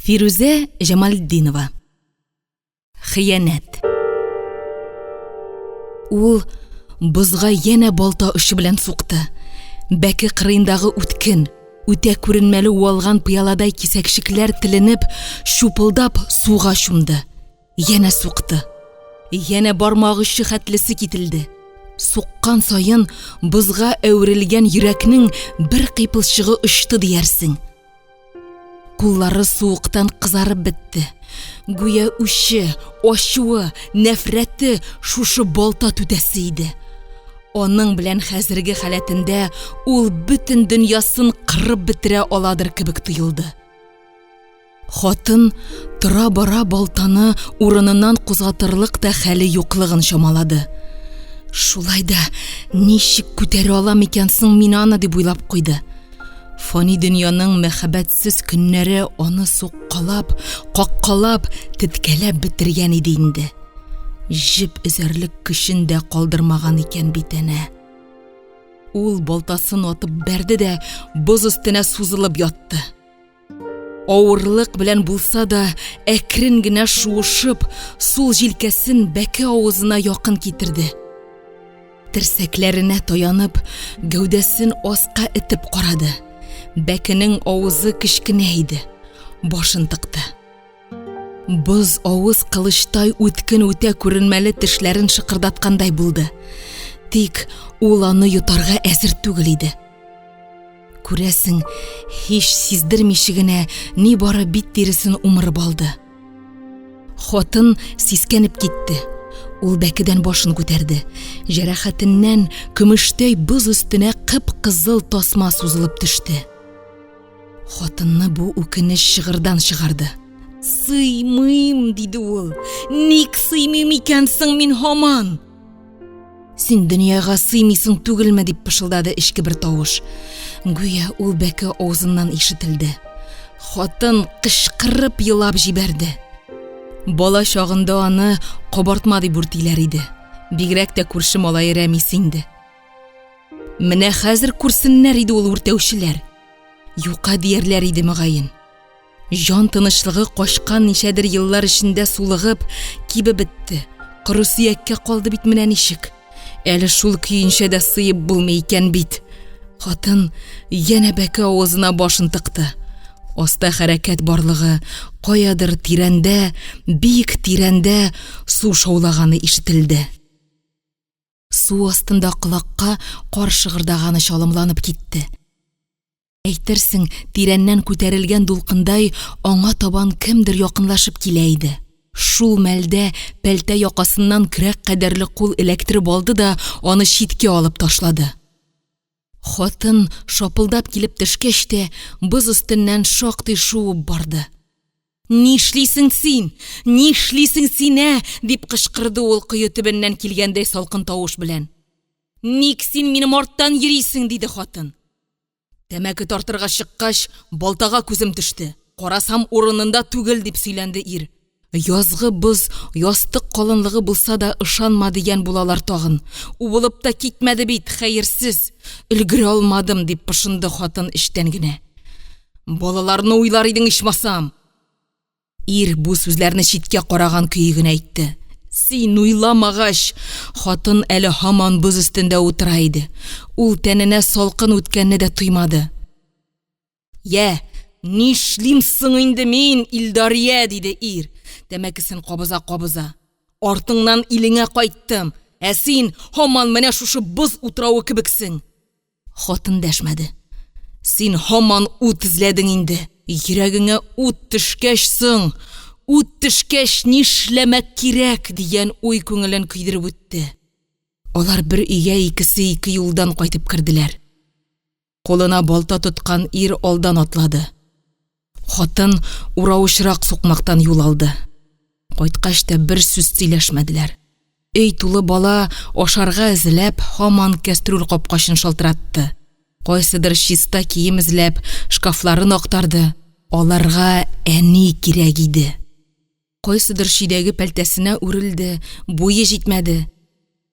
Фирүзә Җамалетдинова. Хыянәт. Ул бозга янә балта очы белән сукты. Бәке кырыендагы үткен, үтә күренмәле уалган пыяладай кисәкчекләр теленеп, чупылдап суга чумды. Янә сукты. Янә бармак очы хәтлесе кителде. Суккан саен бозга әверелгән йөрәкнең бер кыйпылчыгы очты диярсең. Куллары суыктан кызарып бетте. Гүя үче, ачуы, нәфрәте шушы балта түтәсе иде. Аның белән хәзерге халәтендә ул бөтен дөньясын кырып бетерә аладыр кебек тоелды. Хатын тора-бара балтаны урыныннан кузгатырлык та хәле юклыгын чамалады. Шулай да ничек күтәрә алам икән соң мин аны дип уйлап куйды. Фани дөньяның мәхәббәтсез көннәре аны суккалап, каккалап, теткәләп бетергән иде инде. Җеп өзәрлек көчен дә калдырмаган икән бит әнә. Ул балтасын атып бәрде дә боз өстенә сузылып ятты. Авырлык белән булса да, әкрен генә шуышып, сул җилкәсен бәке авызына якын китерде. Терсәкләренә таянып, гәүдәсен аска этеп карады. Бәкенең авызы кечкенә иде. Башын тыкты. Боз авыз кылычтай үткен үтә күренмәле тешләрен шыкырдаткандай булды. Тик ул аны йотарга әзер түгел иде. Күрәсең, һич сиздермичә генә нибары бит тиресен умырып алды. Хатын сискәнеп китте. Ул бәкедән башын күтәрде. Җәрәхәтеннән көмештәй боз өстенә кып-кызыл тасма сузылып төште. Хатынны бу үкенеч чыгырдан чыгарды. Сыймыйм, диде ул. Ник сыймыйм икән соң мин һаман? Син дөньяга сыймыйсың түгелме, дип пышылдады эчке бер тавыш. Гүя ул бәке авызыннан ишетелде. Хатын кычкырып елап җибәрде. Бала чагында аны кабартма дип үртиләр иде. Бигрәк тә күрше малае Рәмис инде. Менә хәзер күрсеннәр иде ул үртәүчеләр. Юка диярләр иде мөгаен. Җан тынычлыгы качкан ничәдер еллар эчендә сулыгып, кибеп бетте. Коры сөяккә калды бит менә ничек. Әле шул көенчә дә сыеп булмый икән бит. Хатын янә бәке авызына башын тыкты. Аста хәрәкәт барлыгы, каядыр тирәндә, бик тирәндә су шаулаганы ишетелде. Су астында колакка кар шыгырдаганы чалымланып китте. Әйтерсең, тирәннән күтәрелгән дулкындай аңа табан кемдер якынлашып килә иде. Шул мәлдә пәлтә якасыннан көрәк кадәрле кул эләктереп алды да аны читкә алып ташлады. Хатын шапылдап килеп төшкәч тә, боз өстеннән шактый шуып барды. Нишлисең син? Нишлисең син, ә? дип кычкырды ул кое төбеннән килгәндәй салкын тавыш белән. Ник син минем арттан йөрисең? диде хатын. Тәмәке тартырга чыккач, балтага күзем төште. Карасам, урынында түгел, дип сөйләнде ир. Язгы боз ястык калынлыгы булса да ышанма дигән булалар тагын. Убылып та китмәде бит, хәерсез. Өлгерә алмадым, дип пошынды хатын эчтән генә. Балаларны уйлар идең ичмасам. Ир бу сүзләрне читкә караган көе генә әйтте. Син уйламагач, хатын әле һаман боз өстендә утыра иде. Ул тәненә салкын үткәнне дә тоймады. Йә, нишлим соң инде мин, Илдария, диде ир, тәмәкесен кабыза-кабыза. Артыңнан илеңә кайттым, ә син һаман менә шушы боз утравы кебексең. Хатын дәшмәде. Син һаман ут эзләдең инде. Йөрәгеңә ут төшкәч соң, ут төшкәч нишләмәк кирәк, дигән уй күңелен көйдереп үтте. Алар бер өйгә икесе ике юлдан кайтып керделәр. Кулына балта тоткан ир алдан атлады. Хатын уравычрак сукмактан юл алды. Кайткач та бер сүз сөйләшмәделәр. Өй тулы бала ашарга эзләп һаман кәстрүл капкачын шалтыратты. Кайсыдыр чиста кием эзләп шкафларын актарды. Аларга әни кирәк иде. Кайсыдыр чөйдәге пәлтәсенә үрелде, буе җитмәде.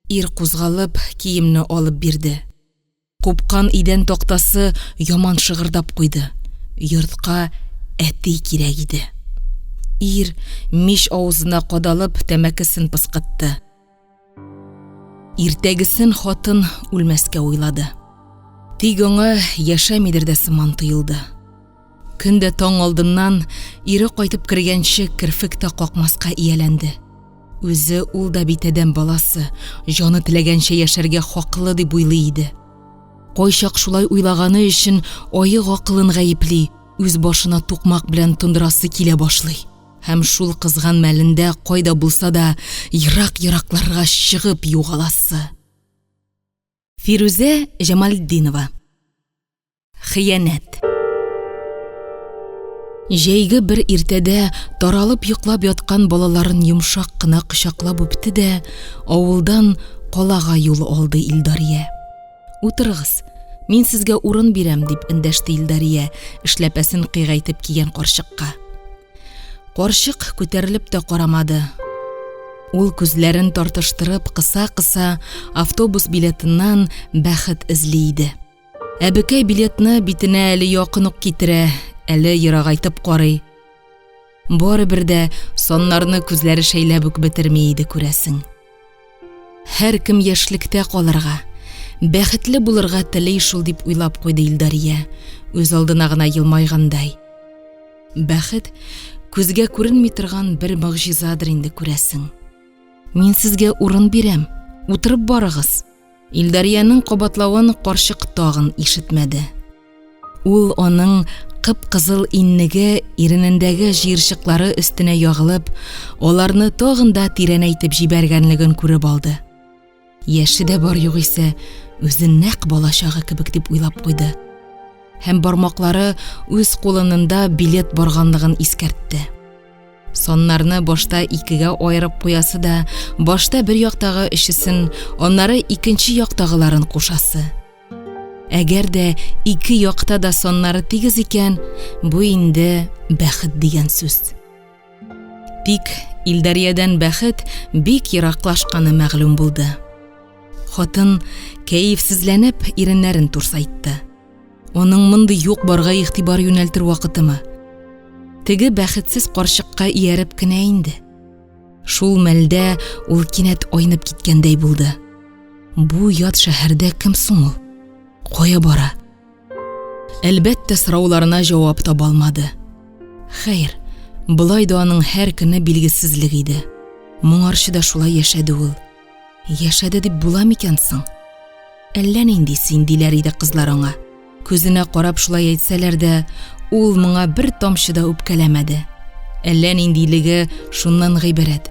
Ир кузгалып, киемне алып бирде. Купкан идән тактасы яман шыгырдап куйды. Йортка әти кирәк иде. Ир, мич авызына кадалып, тәмәкесен пыскытты. Иртәгесен хатын үлмәскә уйлады. Тик аңа яшәмидер дә сыман тоелды. Көн дә таң алдыннан ире кайтып кергәнче керфек тә какмаска ияләнде. Үзе ул да бит адәм баласы, җаны теләгәнчә яшәргә хаклы дип уйлый иде. Кайчак шулай уйлаганы өчен аек акылын гаепли, үз башына тукмак белән тондырасы килә башлый. Һәм шул кызган мәлендә кайда булса да ерак-еракларга чыгып югаласы. Фирүзә Җамалетдинова. Хыянәт. Җәйге бер иртәдә таралып йоклап яткан балаларын йомшак кына кочаклап үпте дә авылдан калага юл алды Илдария. Утырыгыз, мин сезгә урын бирәм, дип эндәште Илдария, эшләпәсен кыйгайтып кигән карчыкка. Карчык күтәрелеп тә карамады. Ул күзләрен тартыштырып, кыса-кыса автобус билетыннан бәхет эзли иде. Әбекәй билетны битенә әле якын ук китерә, әле ерагайтып карый. Барыбер дә саннарны күзләре шәйләп үк бетерми иде, күрәсең. Һәркем яшьлектә калырга, бәхетле булырга тели шул дип уйлап куйды Илдария, үз алдына гына елмайгандай. Бәхет күзгә күренми торган бер могҗизадыр инде, күрәсең. Мин сезгә урын бирәм, утырып барыгыз. Илдариянең кабатлавын карчык тагын ишетмәде. Ул аның кып-кызыл иннеге иренендәге җыерчыклары өстенә ягылып, аларны тагын да тирәнәйтеп җибәргәнлеген күреп алды. Яше дә бар югыйсә, үзе нәкъ балачагы кебек дип уйлап куйды. Һәм бармаклары үз кулынында билет барганлыгын искәртте. Саннарны башта икегә аерып куясы да, башта бер яктагы өчесен, аннары икенче яктагыларын кушасы. Әгәр дә ике якта да саннары тигез икән, бу инде бәхет дигән сүз. Тик Илдариядән бәхет бик ераклашканы мәгълүм булды. Хатын кәефсезләнеп иреннәрен турсайтты. Аның мондый юк-барга игътибар юнәлтер вакытымы? Теге бәхетсез карчыкка ияреп кенә инде. Шул мәлдә ул кинәт айнып киткәндәй булды. Бу ят шәһәрдә кем соң ул? Кая бара? Әлбәттә, сорауларына җавап таба алмады. Хәер, болай да аның һәр көне билгесезлек иде. Моңарчы да шулай яшәде ул. Яшәде дип була микән соң? Әллә нинди син, диләр иде кызлар аңа. Күзенә карап шулай әйтсәләр дә, ул моңа бер тамчы да үпкәләмәде. Әллә ниндилеге шуннан гыйбарәт.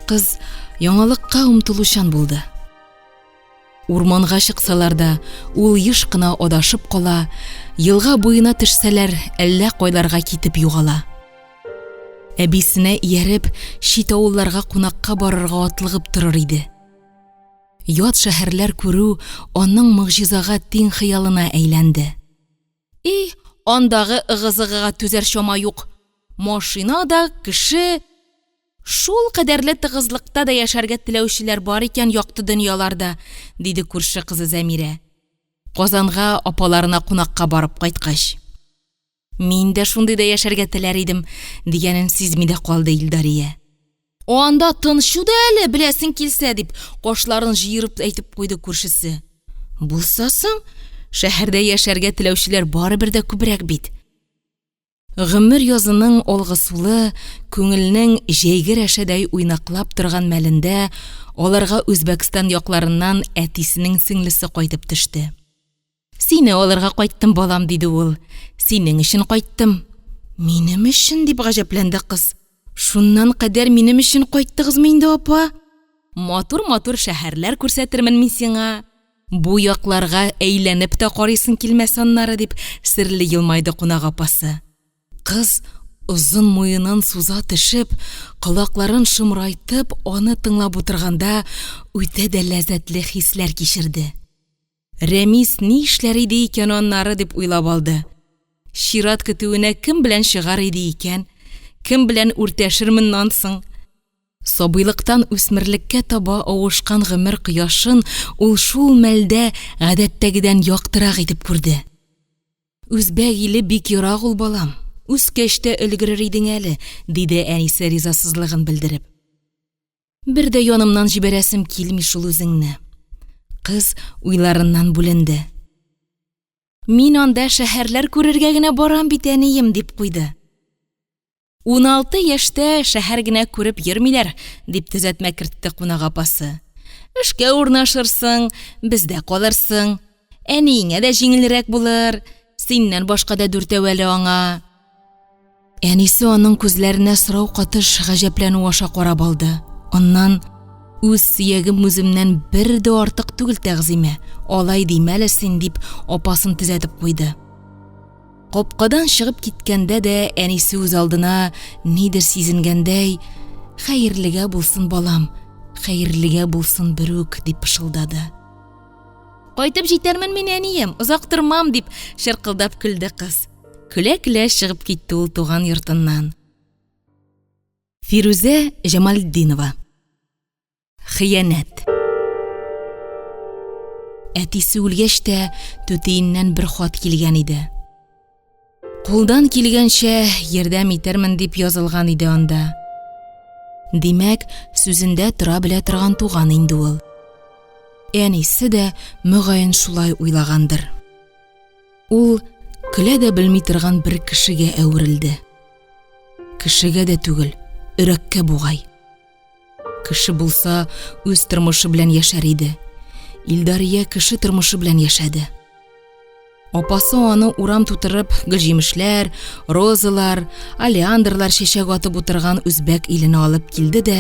Кыз яңалыкка омтылучан булды. Урманга чыксалар да, ул еш кына адашып кала, елга буена төшсәләр, әллә кайларга китеп югала. Әбисенә ияреп, чит авылларга кунакка барырга атлыгып торыр иде. Ят шәһәрләр күрү аның могҗизага тиң хыялына әйләнде. И, андагы ыгы-зыгыга түзәр чама юк. Машина да, кеше. Шул кадәрле тыгызлыкта да яшәргә теләүчеләр бар икән якты дөньяларда, диде күрше кызы Зәмирә. Казанга апаларына кунакка барып кайткач. Мин дә шундыйда яшәргә теләр идем, дигәнен сизми дә калды Илдария. Анда тынчу да әле, беләсең килсә, дип, кашларын җыерып әйтеп куйды күршесе. Булса соң, шәһәрдә яшәргә теләүчеләр барыбер дә күбрәк бит. Гомер язының алгысулы, күңелнең җәйге рәшәдәй уйнаклап торган мәлендә аларга Үзбәкстан якларыннан әтисенең сеңлесе кайтып төште. Сине алырга кайттым, балам, диде ул. Синең өчен кайттым. Минем өчен, дип гаҗәпләнде кыз. Шуннан кадәр минем өчен кайттыгызмы инде, апа? Матур-матур шәһәрләр күрсәтермен мин сиңа. Бу якларга әйләнеп тә карыйсың килмәс аннары, дип серле елмайды кунак апасы. Кыз озын муенын суза төшеп, колакларын шомрайтып, аны тыңлап утырганда үтә дә ләззәтле хисләр кичерде. Рәмис ни эшләр иде икән аннары дип уйлап алды. Чират көтүенә кем белән чыгар иде икән? Кем белән үртәшер моннан соң? Сабыйлыктан үсмерлеккә таба авышкан гомер кояшын ул шул мәлдә гадәттәгедән яктырак итеп күрде. Үзбәк иле бик ерак ул, балам. Үскәч тә өлгерер идең әле, диде әнисе ризасызлыгын белдереп. Бер дә янымнан җибәрәсем килми шул үзеңне. Кыз уйларыннан бүленде. Мин анда шәһәрләр күрергә генә барам бит, әнием, дип куйды. 16 яшьтә шәһәр генә күреп йөрмиләр, дип төзәтмә кертте кунак апасы. Эшкә урнашырсың, бездә калырсың. Әниеңә дә җиңелрәк булыр. Синнән башка да дүртәү әле аңа. Әнисе аның күзләренә сорау катыш гаҗәпләнү аша карап алды. Аннан үз сөягем үземнән бер дә артык түгел, Тәгъзимә, алай димә әле син, дип апасын төзәтеп куйды. Капкадан чыгып киткәндә дә әнисе үз алдына нидер сизенгәндәй, "Хәерлегә булсын, балам, хәерлегә булсын берүк", дип пышылдады. Кайтып җитәрмен мин, әнием, озак тормам, дип чыркылдап көлде кыз. Көлә-көлә чыгып китте ул туган йортыннан. Фирүзә Җамалетдинова. Хыянәт. Әтисе үлгәч тә түтиеннән бер хат килгән иде. Кулдан килгәнчә ярдәм итәрмен дип язылган иде анда. Димәк, сүзендә тора белә торган туган инде ул. Әнисе дә мөгаен шулай уйлагандыр. Ул көлә дә белми торган бер кешегә әверелде. Кешегә дә түгел, өрәккә бугай. Кеше булса, үз тормышы белән яшәр иде. Илдария кеше тормышы белән яшәде. Апасы аны урам тутырып гөлҗимешләр, розалар, олеандрлар чәчәк атып утырган үзбәк иленә алып килде дә,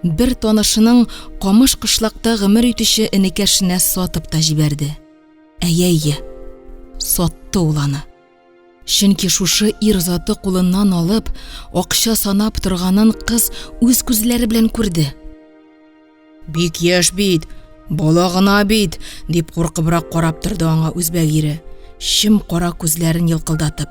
бер танышының камыш кышлакта гомер итүче энекәшенә сатып та җибәрде. Әйе-әйе, сатты ул аны. Чөнки шушы ир заты кулыннан алып, акча санап торганын кыз үз күзләре белән күрде. Бик яшь бит, бала гына бит, дип куркыбрак карап торды аңа үзбәк ире, чем кара күзләрен елкылдатып.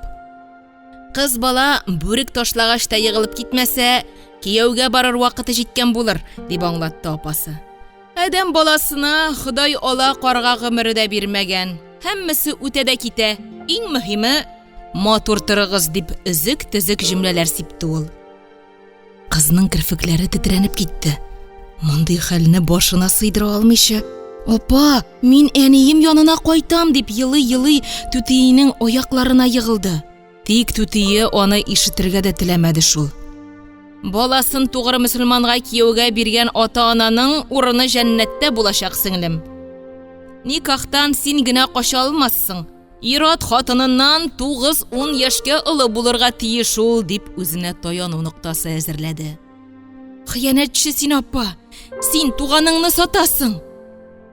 Кыз бала бүрек ташлагач та егылып китмәсә, кияүгә барыр вакыты җиткән булыр, дип аңлатты апасы. Адәм баласына Ходай ала карга гомере дә бирмәгән. Һәммәсе үтә дә китә. Иң мөһиме, матур торыгыз, дип өзек-төзек җөмләләр сипте ул. Кызның керфекләре тетрәнеп китте. Мондый хәлне башына сыйдыра алмыйча, "Апа, мин әнием янына кайтам", дип елый-елый түтиенең аякларына егылды. Тик түтие аны ишетергә дә теләмәде шул. Баласын тугры мөселманга кияүгә биргән ата-ананың урыны җәннәттә булачак, сеңлем. Никахтан син генә кача алмассың. Ир-ат хатыныннан 9-10 яшькә олы булырга тиеш ул, дип үзенә таяну ноктасы әзерләде. Хыянәтче син, апа. Син туганыңны сатасың.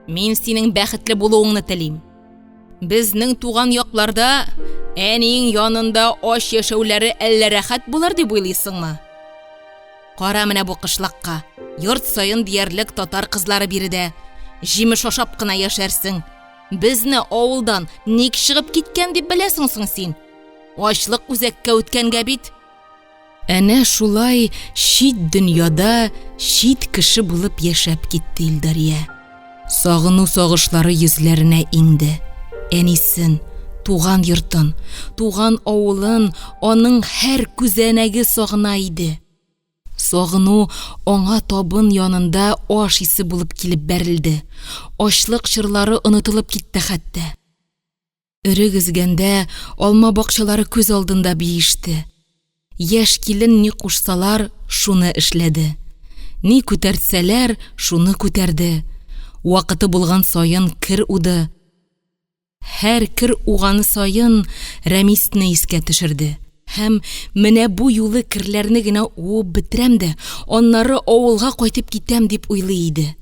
Мин синең бәхетле булуыңны телим. Безнең туган якларда әниең янында ач яшәүләре әллә рәхәт булыр дип уйлыйсыңмы? Кара менә бу кышлакка. Йорт саен диярлек татар кызлары биредә. Җимеш ашап кына яшәрсең. Безне авылдан ник чыгып киткән дип беләсең соң син? Ачлык үзәккә үткәнгә бит. Әнә шулай чит дөньяда чит кеше булып яшәп китте Илдария. Сагыну сагышлары йөзләренә иңде. Әнисен, туган йортын, туган авылын аның һәр күзәнәге сагына иде. Сагыну аңа табын янында аш исе булып килеп бәрелде. Ачлык чорлары онытылып китте хәтта. Өрек өзгәндә алма бакчалары күз алдында биеште. Яшь килен ни кушсалар, шуны эшләде. Ни күтәртсәләр, шуны күтәрде. Вакыты булган саен кер уды. Һәр кер уганы саен Рәмисне искә төшерде. Һәм менә бу юлы керләрне генә уып бетерәм дә, аннары авылга кайтып китәм дип уйлый иде.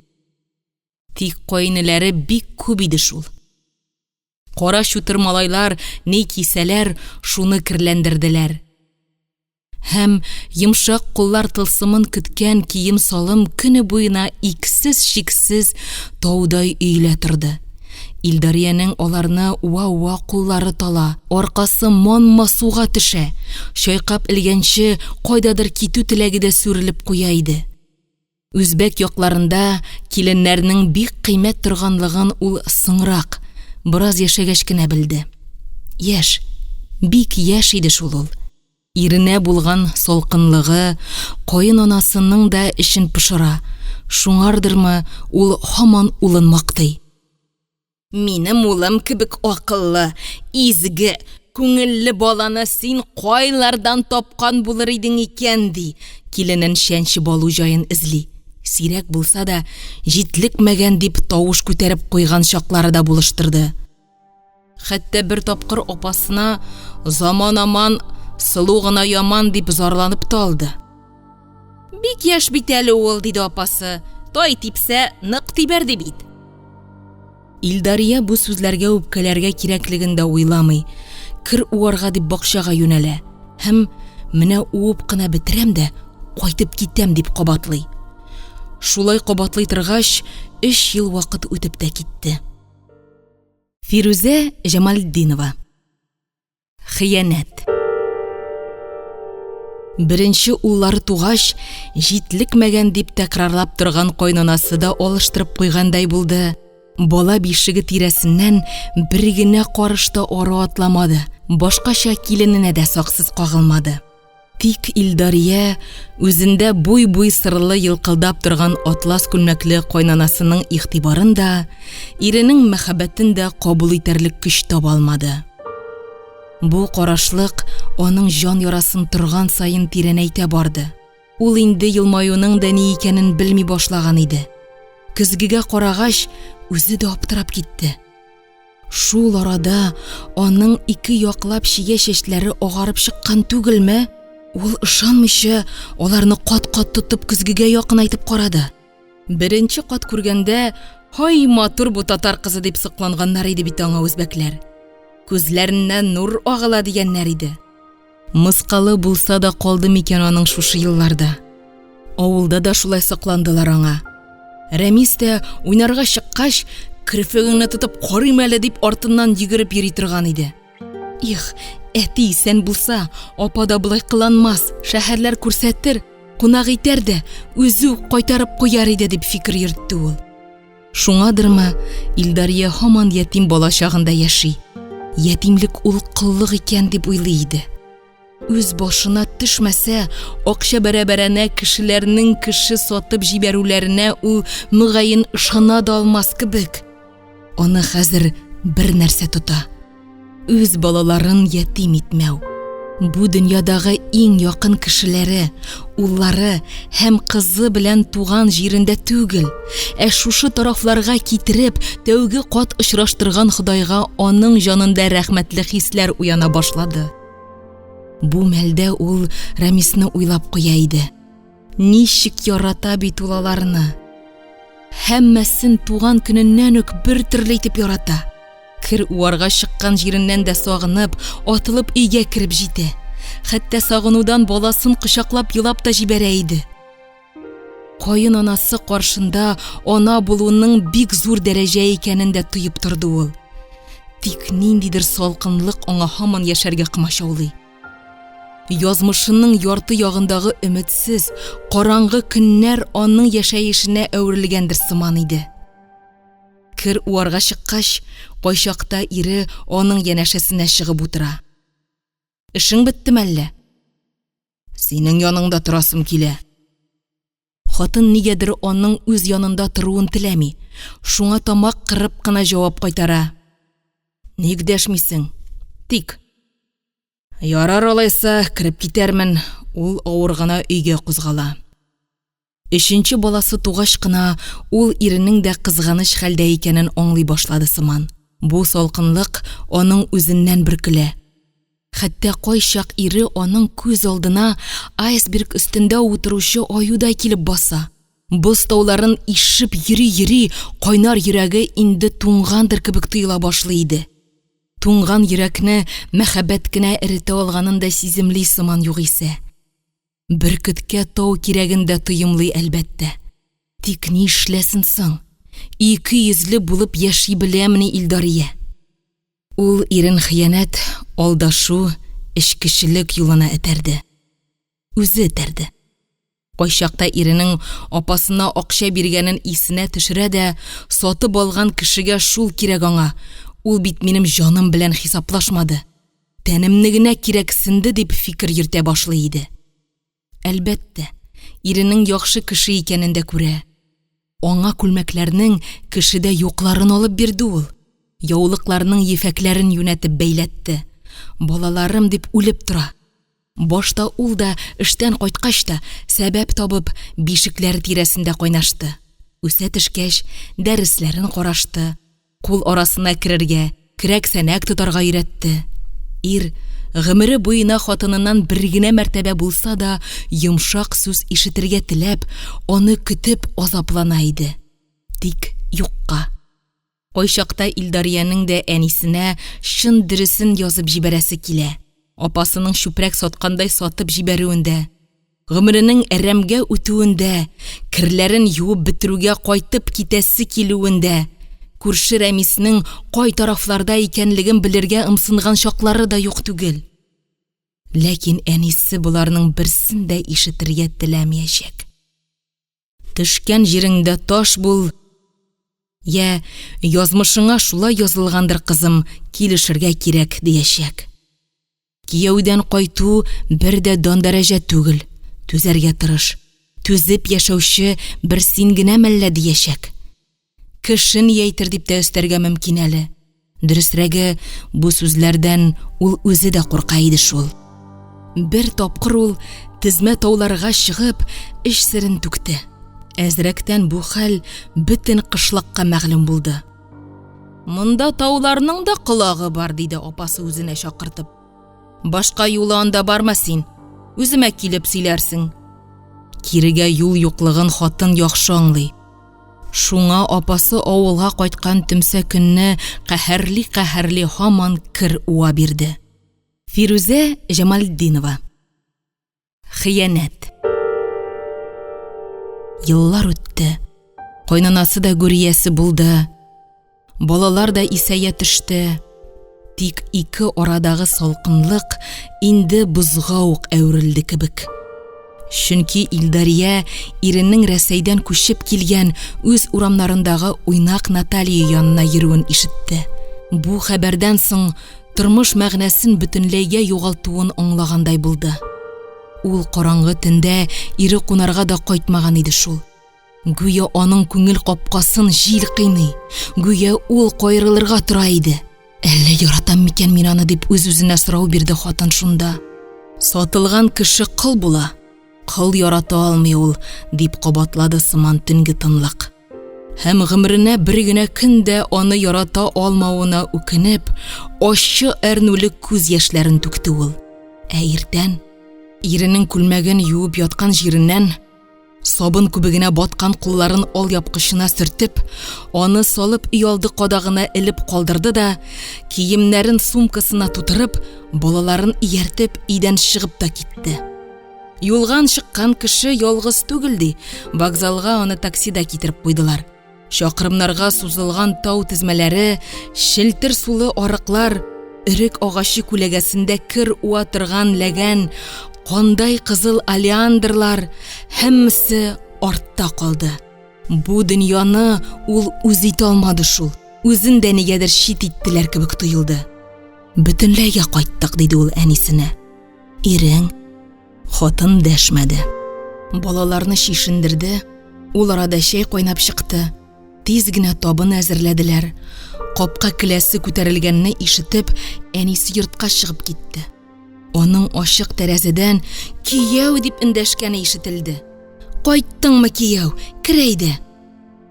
Тик каенеләре бик күп иде шул. Кара чутыр малайлар ни кисәләр, шуны керләндерделәр. Һәм йомшак куллар тылсымын көткән кием-салым көне буена иксез-чиксез таудай өелә торды. Илдариянең аларны уа-уа куллары тала, аркасы манма суга төшә, чайкап элгәнче кайдадыр китү теләге дә сүрелеп куя иде. Үзбәк якларында киленнәрнең бик кыйммәт торганлыгын ул соңрак, бераз яшәгәч кенә белде. Яшь, бик яшь иде шул ул. Иренә булган салкынлыгы каенанасының да эчен пошыра, шуңардырмы, ул һаман улын мактый. Минем улым кебек акыллы, изге, күңелле баланы син кайлардан тапкан булыр идең икән, ди, киленен чәнчеп алу җаен эзли. Сирәк булса да, җитлекмәгән дип тавыш күтәреп куйган чаклары да булыштырды. Хәтта бер тапкыр апасына заман аман, сылу гына яман дип зарланып та алды. Бик яшь бит әле ул, диде апасы. Тай типсә, нык тибәр ди бит. Илдария бу сүзләргә үпкәләргә кирәклеген дә уйламый. Кер уарга дип бакчага юнәлә. Һәм менә уып кына бетерәм дә, кайтып китәм дип кабатлый. Шулай кабатлый торгач, өч ел вакыт үтеп тә китте. Фирүзә Җамалетдинова. Хыянәт. Беренче уллары тугач, җитлекмәгән дип тәкрарлап торган кайнанасы да алыштырып куйгандай булды. Бала бишеге тирәсеннән бер генә карыш та ары атламады, башкача килененә дә саксыз кагылмады. Тик Илдария үзендә буй-буй сырлы елкылдап торган атлас күлмәкле кайнанасының игътибарын да, иренең мәхәббәтен дә кабул итәрлек көч таба алмады. Бу карашлык аның җан ярасын торган саен тирәнәйтә барды. Ул инде елмаюның да ни икәнен белми башлаган иде. Көзгегә карагач, үзе дә аптырап китте. Шул арада аның ике яклап чигә чәчләре агарып чыккан түгелме? Ул ышанмыйча аларны кат-кат тотып көзгегә якынайтып карады. Беренче кат күргәндә, "Һай, матур бу татар кызы" дип сокланганнар иде бит аңа үзбәкләр. Күзләреннән нур агыла дигәннәр иде. Мыскалы булса да калды микән аның шушы елларда? Авылда да шулай сокландылар аңа. Рәмис тә уйнарга чыккач, керфегеңне тотып карыйм әле дип артыннан йөгереп йөри торган иде. Их, әти исән булса, апа да болай кыланмас, шәһәрләр күрсәтер, кунак итәр дә, үзе үк кайтарып куяр иде дип фикер йөртте ул. Шуңадырмы, Илдария һаман ятим бала чагында яши. Ятимлек ул коллык икән дип уйлый иде. Үз башына төшмәсә, акча бәрабәренә кешеләрнең кеше сатып җибәрүләренә ул мөгаен ышана да алмас кебек. Аны хәзер бер нәрсә тота. Үз балаларын ятим итмәү. Бу дөньядагы иң якын кешеләре, уллары һәм кызы белән туган җирендә түгел, ә шушы тарафларга китереп, тәүге кат очраштырган Ходайга аның җанында рәхмәтле хисләр уяна башлады. Бу мәлдә ул Рәмисне уйлап куя иде. Ничек ярата бит ул аларны. Һәммәсен туган көненнән үк бер төрле итеп ярата. Кер уарга чыккан җиреннән дә сагынып, атылып өйгә кереп җитә. Хәтта сагынудан баласын кочаклап елап та җибәрә иде. Каен анасы каршында ана булуның бик зур дәрәҗә икәнен дә тоеп торды ул. Тик ниндидер салкынлык аңа һаман яшәргә комачаулый. Язмышының ярты ягындагы өметсез, караңгы көннәр аның яшәешенә әверелгәндер сыман иде. Кер уарга чыккач, кайчакта ире аның янәшәсенә чыгып утыра. Эшең беттеме әллә? Синең яныңда торасым килә. Хатын нигәдер аның үз янында торуын теләми. Шуңа тамак кырып кына җавап кайтара. Ник дәшмисең? Тик. Ярар алайса, кереп китәрмен. Ул авыр гына өйгә кузгала. Өченче баласы тугач кына ул иренең дә кызганыч хәлдә икәнен аңлый башлады сыман. Бу салкынлык аның үзеннән бөркелә. Хәтта кайчак ире аның күз алдына айсберг өстендә утыручы аюдай килеп баса. Боз тауларын ишеп йөри-йөри, кайнар йөрәге инде туңгандыр кебек тоела башлый иде. Туңган йөрәкне мәхәббәт кенә эретә алганын да сиземли сыман югыйсә. Бөркеткә тау кирәген дә тоемлый, әлбәттә. Тик ни эшләсен соң? Икейөзле булып яши беләмени Илдария? Ул ирен хыянәт, алдашу, эчкечелек юлына этәрде. Үзе этәрде. Кайчакта иренең апасына акча биргәнен исенә төшерә дә, сатып алган кешегә шул кирәк аңа, ул бит минем җаным белән хисаплашмады. Тәнемне генә кирәксенде дип фикер йөртә башлый иде. Әлбәттә, иренең яхшы кеше икәнен дә күрә. Аңа күлмәкләрнең кешедә юкларын алып бирде ул. Яулыкларның ефәкләрен юнәтеп бәйләтте. Балаларым дип үлеп тора. Башта ул да, эштән кайткач та, сәбәп табып, бишекләр тирәсендә кайнашты. Үсә төшкәч, дәресләрен карашты, кул арасына керергә, көрәк-сәнәк тотарга өйрәтте. Ир, гомере буена хатыныннан бер генә мәртәбә булса да йомшак сүз ишетергә теләп, аны көтеп азаплана иде. Тик юкка. Кайчакта Илдариянең дә әнисенә чын дөресен язып җибәрәсе килә. Апасының чүпрәк саткандай сатып җибәрүен дә, гомеренең әрәмгә үтүен дә, керләрен юып бетерүгә кайтып китәсе килүен дә, күрше Рәмиснең кай тарафларда икәнлеген белергә ымсынган чаклары да юк түгел. Ләкин әнисе боларның берсен дә ишетергә теләмиячәк. Төшкән җиреңдә таш бул, йә язмышыңа шулай язылгандыр, кызым, килешергә кирәк, диячәк. Кияүдән кайту бер дә дан-дәрәҗә түгел, түзәргә тырыш. Түзеп яшәүче бер син генә мәллә, диячәк. Кеше ни әйтер дип тә өстәргә мөмкин әле. Дөресрәге, бу сүзләрдән ул үзе дә курка иде шул. Бер тапкыр ул тезмә тауларга чыгып, эч серен түкте. Әзрәктән бу хәл бөтен кышлакка мәгълүм булды. Монда тауларның да колагы бар, диде апасы үзенә чакыртып. Башка юлы анда барма син. Үземә килеп сөйләрсең. Кирегә юл юклыгын хатын яхшы аңлый. Шуңа апасы авылга кайткан төмсә көнне каһәрли-каһәрли һаман кер уа бирде. Фирүзә Җамалетдинова. Хыянәт. Еллар үтте. Кайнанасы да гүр иясе булды. Балалар да исәя төште. Тик ике арадагы салкынлык инде бозга ук әверелде кебек. Чөнки Илдария иренең Рәсәйдән күчеп килгән үз урамнарындагы уйнак Наталья янына йөрүен ишетте. Бу хәбәрдән соң тормыш мәгънәсен бөтенләйгә югалтуын аңлагандай булды. Ул караңгы төндә ире кунарга да кайтмаган иде шул. Гүя аның күңел капкасын җил кыйный, гүя ул каерылырга тора иде. Әллә яратам микән мин аны дип үз-үзенә сорау бирде хатын шунда. Сатылган кеше кол була, кол ярата алмый ул, дип кабатлады сыман төнге тынлык. Һәм гомеренә бер генә көн дә аны ярата алмавына үкенеп, ачы әрнүле күз яшьләрен түкте ул. Ә иртән иренең күлмәген юып яткан җиреннән Сабын күбегенә баткан кулларын алъяпкычына сөртеп, аны салып өйалды кадагына элеп калдырды да, киемнәрен сумкасына тутырып, балаларын ияртеп, өйдән чыгып та китте. Юлган чыккан кеше ялгыз түгел ди, вокзалга аны таксида китереп куйдылар. Чакрымнарга сузылган тау тезмәләре, челтер сулы арыклар, өрек агачы күләгәсендә кер уа торган ләгән, кандай кызыл олеандрлар, һәммәсе артта калды. Бу дөньяны ул үз итә алмады шул. Үзен дә нигәдер чит иттеләр кебек тоелды. Бөтенләйгә кайттык, диде ул әнисенә. Ирең Хатын дәшмәде. Балаларны чишендерде, ул арада чәй кайнап чыкты. Тиз генә табын әзерләделәр. Капка келәсе күтәрелгәнне ишетеп, әнисе йортка чыгып китте. Аның ачык тәрәзәдән «Кияү!» дип эндәшкәне ишетелде. «Кайттыңмы, кияү? Кер әйдә!»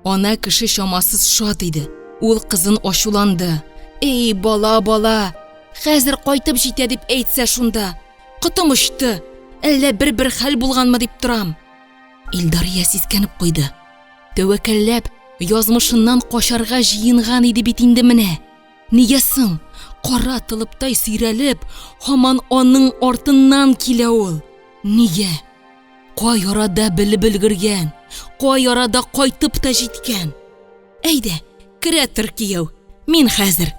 Ана кеше чамасыз шат иде. Ул кызын ачуланды. «Эй, бала, бала! Хәзер кайтып җитә дип әйтсә шунда! Котым очты! Әллә бер-бер хәл булганмы дип торам. Илдария сискәнеп куйды. Тәвәккәлләп, язмышыннан качарга җыенган иде бит инде менә. Нигә соң? Кара толыптай сөйрәлеп, һаман аның артыннан килә ул. Нигә? Кай арада белеп өлгергән, кай арада кайтып та җиткән. Әйдә, керә тор, кияү, мин хәзер.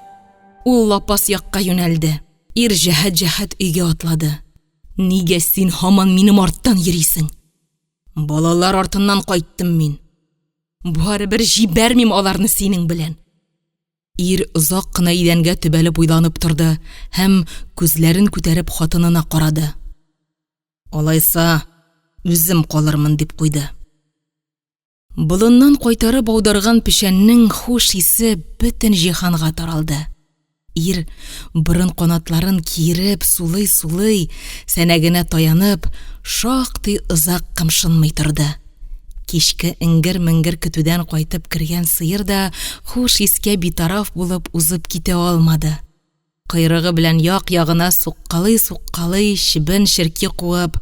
Ул лапас якка юнәлде. Ир җәһәт-җәһәт өйгә атлады. Нигә син һаман минем арттан йөрисең? Балалар артыннан кайттым мин. Барыбер җибәрмим аларны синең белән. Ир озак кына идәнгә төбәлеп уйланып торды һәм күзләрен күтәреп хатынына карады. Алайса, үзем калырмын, дип куйды. Болыннан кайтарып аударган печәннең хуш исе бөтен җиһанга таралды. Ир, борын канатларын киереп, сулый-сулый, сәнәгенә таянып, шактый озак кымшынмый торды. Кичке эңгер-меңгер көтүдән кайтып кергән сыер да хуш искә битараф булып узып китә алмады. Койрыгы белән як-ягына суккалый-суккалый чебен-черки куып,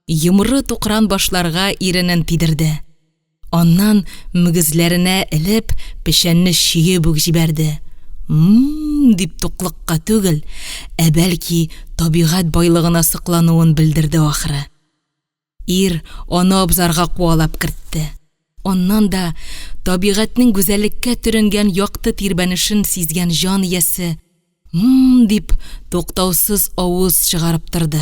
йомры тукран башларга иренен тидерде. Аннан мөгезләренә элеп, печәнне чөеп үк җибәрде. М-м-м дип туклыкка түгел, ә бәлки табигать байлыгына соклануын белдерде ахры. Ир аны абзарга куалап кертте. Аннан да табигатьнең гүзәллеккә төренгән якты тирбәнешен сизгән җан иясе М-м дип туктаусыз авыз чыгарып торды.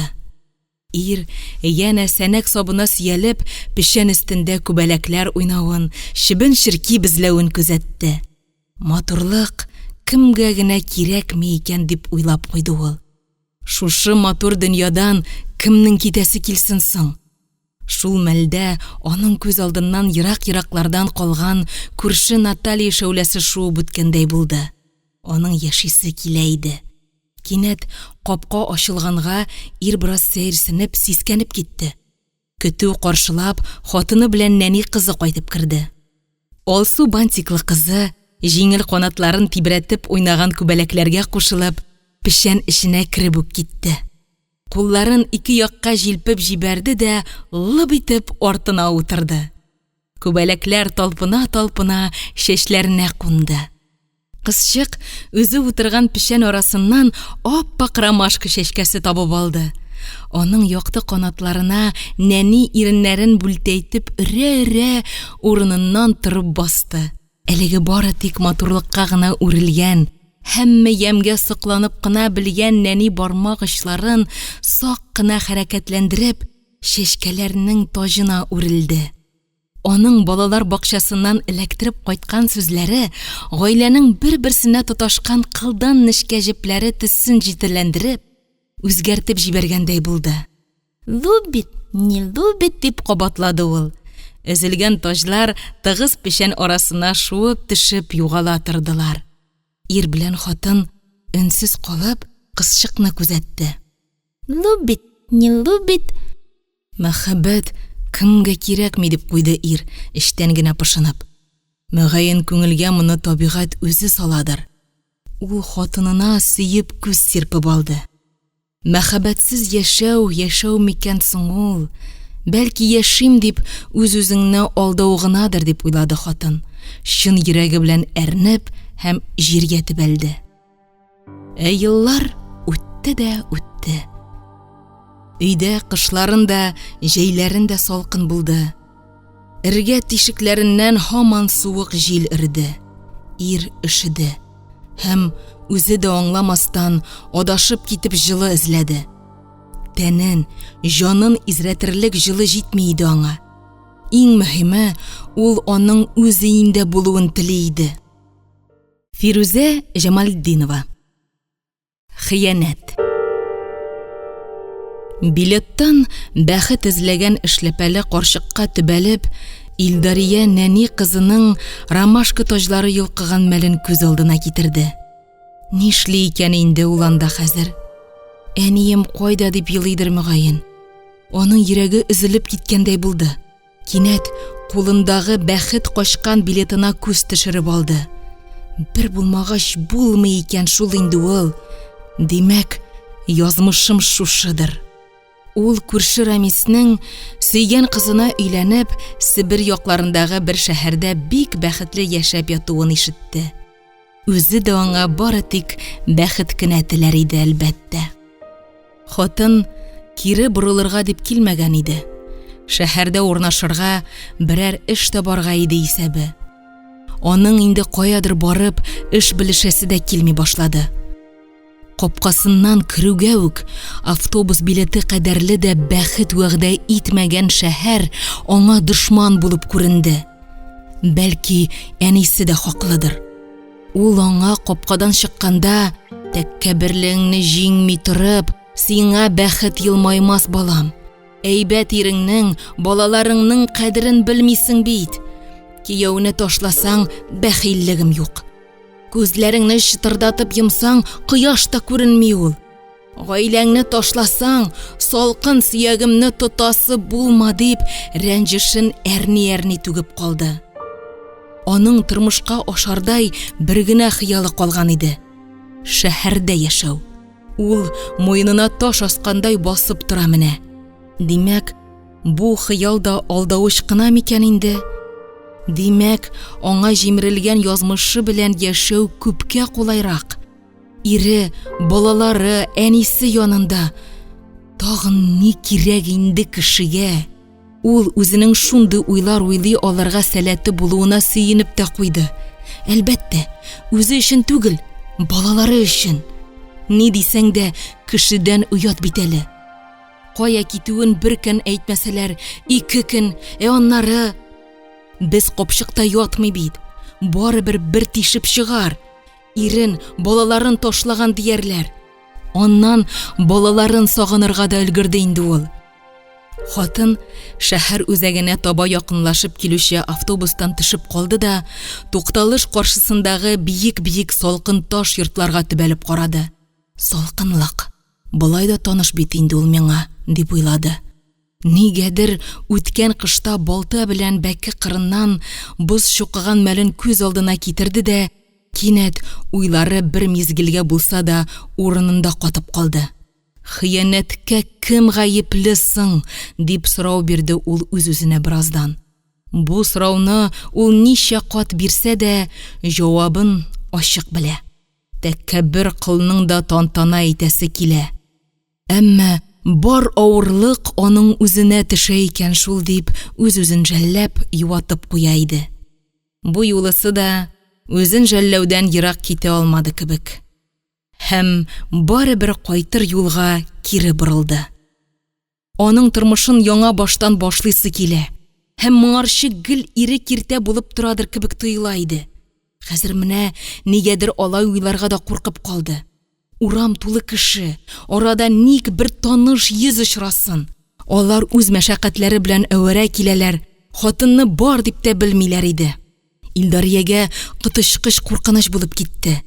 Ир, янә сәнәк сабына сөялеп, печән өстендә күбәләкләр уйнавын, чебен-черки безләвен күзәтте. Матурлык кемгә генә кирәкми икән дип уйлап куйды ул. Шушы матур дөньядан кемнең китәсе килсен соң? Шул мәлдә аның күз алдыннан ерак-ераклардан калган күрше Наталья шәүләсе шуып үткәндәй булды. Аның яшисе килә иде. Кинәт капка ачылганга ир бераз сәерсенеп, сискәнеп китте. Көтү каршылап, хатыны белән нәни кызы кайтып керде. Алсу бантиклы кызы, җиңел канатларын тибрәтеп уйнаган күбәләкләргә кушылып, печән эченә кереп үк китте. Кулларын ике якка җилпеп җибәрде дә лып итеп артына утырды. Күбәләкләр талпына-талпына чәчләренә кунды. Кызчык үзе утырган печән арасыннан ап-ак ромашка чәчкәсе табып алды. Аның якты канатларына нәни иреннәрен бүлтәйтеп өрә-өрә урыныннан торып басты. Әлеге бары тик матурлыкка гына үрелгән, һәммә ямьгә сокланып кына белгән нәни бармак очларын сак кына хәрәкәтләндереп, чәчкәләрнең таҗына үрелде. Аның балалар бакчасыннан эләктереп кайткан сүзләре гаиләнең бер-берсенә тоташкан кылдан нечкә җепләре төсен җетеләндереп, үзгәртеп җибәргәндәй булды. Любит, не любит, дип кабатлады ул. Өзелгән таҗлар тыгыз печән арасына шуып төшеп югала тордылар. Ир белән хатын, өнсез калып, кызчыкны күзәтте. Любит, не любит. Мәхәббәт кемгә кирәкми, дип куйды ир, эчтән генә пошынып. Мөгаен, күңелгә моны табигать үзе саладыр. Ул хатынына сөеп күз сирпеп алды. Мәхәббәтсез яшәү яшәү микән соң ул? Бәлки яшим дип үз-үзеңне алдау гынадыр, дип уйлады хатын, чын йөрәге белән әрнеп һәм җиргә төбәлде. Ә еллар үтте дә үтте. Өйдә кышларын да, җәйләрен дә салкын булды. Эргә тишекләреннән һаман суык җил өрде. Ир өшеде. Һәм үзе дә аңламастан адашып китеп җылы эзләде. Тәнен, җанын изрәтерлек җылы җитми иде аңа. Иң мөһиме, ул аның үз өендә булуын тели иде. Фирүзә Җамалетдинова. Хыянәт. Билеттан бәхет эзләгән эшләпәле карчыкка төбәлеп, Илдария нәни кызының ромашка таҗлары йолкыган мәлен күз алдына китерде. Нишли икән инде ул анда хәзер? Әнием кайда дип елыйдыр мөгаен. Аның йөрәге өзелеп киткәндәй булды. Кинәт кулындагы бәхет качкан билетына күз төшереп алды. Бер булмагач булмый икән шул инде ул. Димәк, язмышым шушыдыр. Ул күрше Рамиснең сөйгән кызына өйләнеп, Себер якларындагы бер шәһәрдә бик бәхетле яшәп ятуын ишетте. Үзе дә аңа бары тик бәхет кенә теләр иде, әлбәттә. Хатын кире борылырга дип килмәгән иде. Шәһәрдә урнашырга, берәр эш табарга иде исәбе. Аның инде каядыр барып, эш белешәсе дә килми башлады. Капкасыннан керүгә үк автобус билеты кадәрле дә бәхет вәгъдә итмәгән шәһәр аңа дошман булып күренде. Бәлки, әнисе дә хаклыдыр. Ул аңа капкадан чыкканда, тәккәберлегеңне җиңми торып, сиңа бәхет елмаймас, балам. Әйбәт иреңнең, балаларыңның кадерен белмисең бит. Кияүне ташласаң, бәхиллегем юк. Күзләреңне чытырдатып йомсаң, кояш та күренми ул. Гаиләңне ташласаң, салкын сөягемне тотасы булма, дип, рәнҗешен әрни-әрни түгеп калды. Аның тормышка ашардай бер генә хыялы калган иде. Шәһәрдә яшәү. Ул муенына таш аскандай басып тора менә. Димәк, бу хыял да алдавыч кына микән инде? Димәк, аңа җимерелгән язмышы белән яшәү күпкә кулайрак. Ире, балалары, әнисе янында. Тагын ни кирәк инде кешегә? Ул үзенең шундый уйлар уйлый алырга сәләте булуына сөенеп тә куйды. Әлбәттә, үзе өчен түгел, балалары өчен. Ни дисәң дә, кешедән оят бит әле. Кая китүен бер көн әйтмәсәләр, ике көн, ә аннары без капчыкта ятмый бит. Барыбер бер тишеп чыгар. Ирен, балаларын ташлаган диярләр. Аннан балаларын сагынырга да өлгерде инде ул. Хатын шәһәр үзәгенә таба якынлашып килүче автобустан төшеп калды да, тукталыш каршысындагы биек-биек салкын таш йортларга төбәлеп карады. Салкынлык. Болай да таныш бит инде ул миңа, дип уйлады. Нигәдер үткән кышта балта белән бәке кырыннан боз чукыган мәлен күз алдына китерде дә, кинәт уйлары бер мизгелгә булса да урынында катып калды. Хыянәткә кем гаепле соң? дип сорау бирде ул үз-үзенә бераздан. Бу сорауны ул ничә кат бирсә дә, җавабын ачык белә. Тәкәббер колның да тантана итәсе килә. Әмма бар авырлык аның үзенә төшә икән шул дип, үз-үзен жәлләп, юатып куя иде. Бу юлысы да үзен жәлләүдән ерак китә алмады кебек. Һәм барыбер кайтыр юлга кире борылды. Аның тормышын яңа баштан башлыйсы килә һәм моңарчы гел ире киртә булып торадыр кебек тоела иде. Хәзер менә нигәдер алай уйларга да куркып калды. Урам тулы кеше, арада ник бер таныш йөз очрасын. Алар үз мәшәкатьләре белән әвәрә киләләр, хатынны бар дип тә белмиләр иде. Илдариягә коточкыч куркыныч булып китте.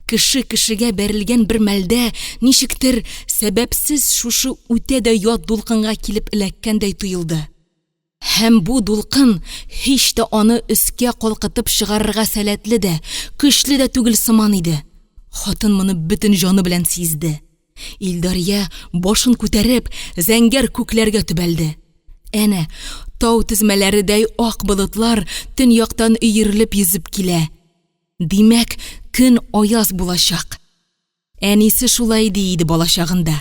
Кеше кешегә бәрелгән бер мәлдә ничектер сәбәпсез шушы үтә дә ят дулкынга килеп эләккәндәй тоелды. Һәм бу дулкын һич тә аны өскә калкытып чыгарырга сәләтле дә, көчле дә түгел сыман иде. Хатын моны бөтен җаны белән сизде. Илдария, башын күтәреп, зәңгәр күкләргә төбәлде. Әнә, тау тезмәләредәй ак болытлар төньяктан өерелеп йөзеп килә. Димәк, көн аяз булачак. Әнисе шулай ди иде балачагында.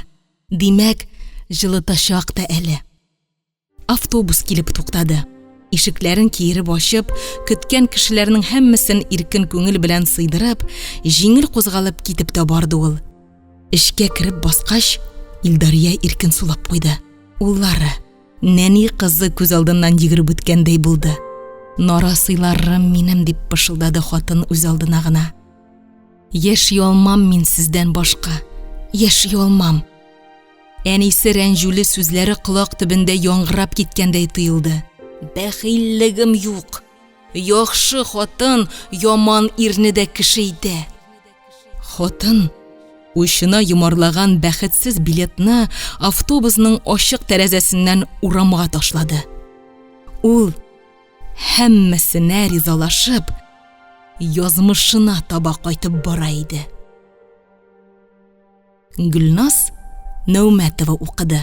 Димәк, җылытачак та әле. Автобус килеп туктады. Ишекләрен киереп ачып, көткән кешеләрнең һәммәсен иркен күңел белән сыйдырып, җиңел кузгалып китеп тә барды ул. Эчкә кереп баскач, Илдария иркен сулап куйды. Уллары, нәни кызы күз алдыннан йөгереп үткәндәй булды. Нарасыйларым минем, дип пышылдады хатын үз алдына гына. Яши алмам мин сездән башка. Яши алмам. Әнисе рәнҗүле сүзләре колак төбендә яңгырап киткәндәй тоелды. Бәхиллегем юк. Яхшы хатын яман ирне дә кеше итә. Хатын учына йомарлаган бәхетсез билетны автобусның ачык тәрәзәсеннән урамга ташлады. Ул һәммәсенә ризалашып, язмышына таба кайтып бара иде. Гөлназ Нәүмәтова укыды.